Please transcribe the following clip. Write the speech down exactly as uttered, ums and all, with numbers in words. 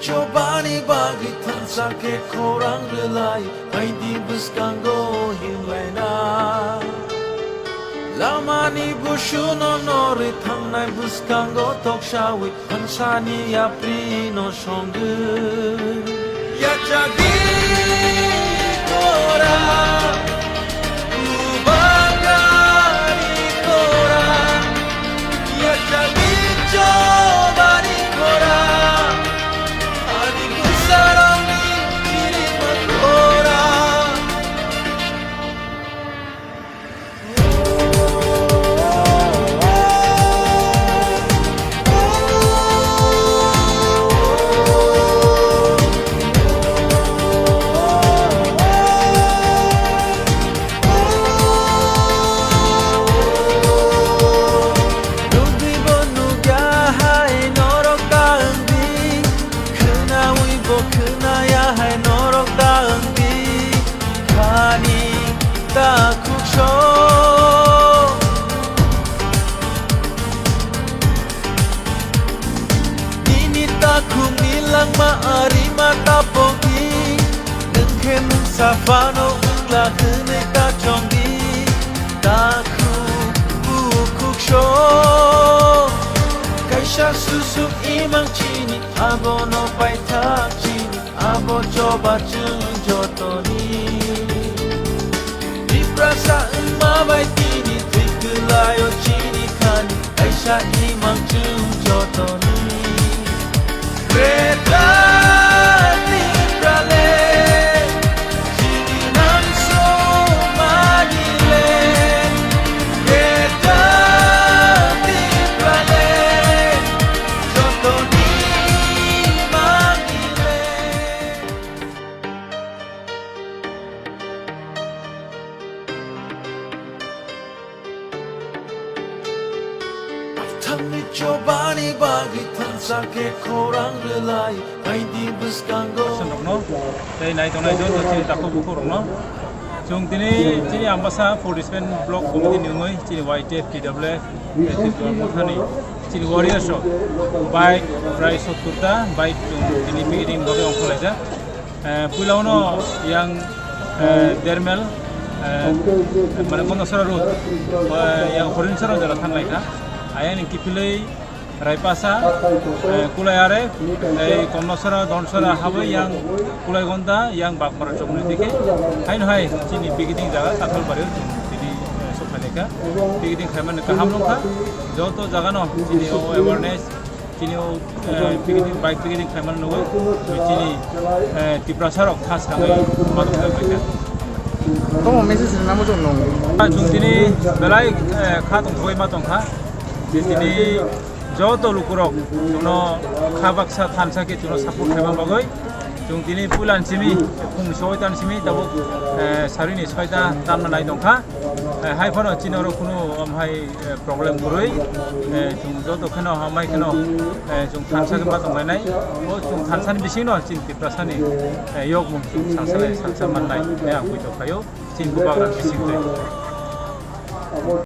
Chobani bagwi thansa khe khorang rwlai, baidi bwskango himlaina. Lamani busuno norwi thangnai bwskango toksawi thansani yaprino songwi. Yachagwi khorang, kubangari khorang, yachagwi chobani khorang. Ani bwsarokni chirima khorang. Nukgwibo nukya hai norok ta wngdi, khwnawibo khwnaya hai norok ta wngdi, khani ta khukso. Nini takhukni langma arima ta pokdi, nwng khe mungsa phano wngla hwnwi ta chongdi. Takhuk bukhuk so, kaisa susuk imang chini, abono paithak chini. Abo choba chwng jotoni. Tiprasa wngma bai tini thwi kwlaio chini khani, kaisa imang chwng jotoni. Greater Tipraland, chini nangsomani land. Greater Tipraland, jotoni imangni land. Thangni chobani bagwi thansa khe khorang rwlai, baidi bwskango. Rokno, tei nai tongnai joto chini takhuk bukhuk rokno. Chwng tini chini Ambasa Forty Seven Block Committee ni wngwi chini Y T F, T W F, tei Tripura Mothani chini warriors rok bike prai sottur ta bike chwng tini picnic bagwi ongkhorlaijak. Eh, puila uno yang, eh, Dermel, eh, mane Kondasora road, eh, yang Horinsora jora thanglaikha. Ayang ni kiphilwi Raipasa, eh, Kulai Are, eh, Komlasora, Donsora, habai yang Kulai Gonda, yang Bakmara chomni dikhe. Haino hai chini picnic jaga Kathalbari chini, eh, sokhaileka. Picnic khaimani kaham nungkha. Joto jaga no chini o awareness, chini o, eh, picnic, bike picnic khaimani nugwi chini, eh, Tiprasa rok khas kangwi madok khaikha. Tamo message rwna muchung nung. Chwng tini belai, eh, kha tongthogwi ma tongkha. Je tini joto lukurok chwngno kha baksa thansa khe chwngno support khaima bagwi chwng tini puilan simi, phung soi tan simi tabuk, eh, sarini soita tanna nai tongkha. Eh, hai phano chini oro kunu, um, hai, eh, problem kwrwi. Eh, chwng joto kheno hamai kheno, eh, chwng thansa khe ma tonglainai. O chwng thansani bisingno chini Tiprasani, eh, yokmung chwng salsa lai salsa mannai hwnwi ang buitok khaio. Chini bubagra bisingtwi.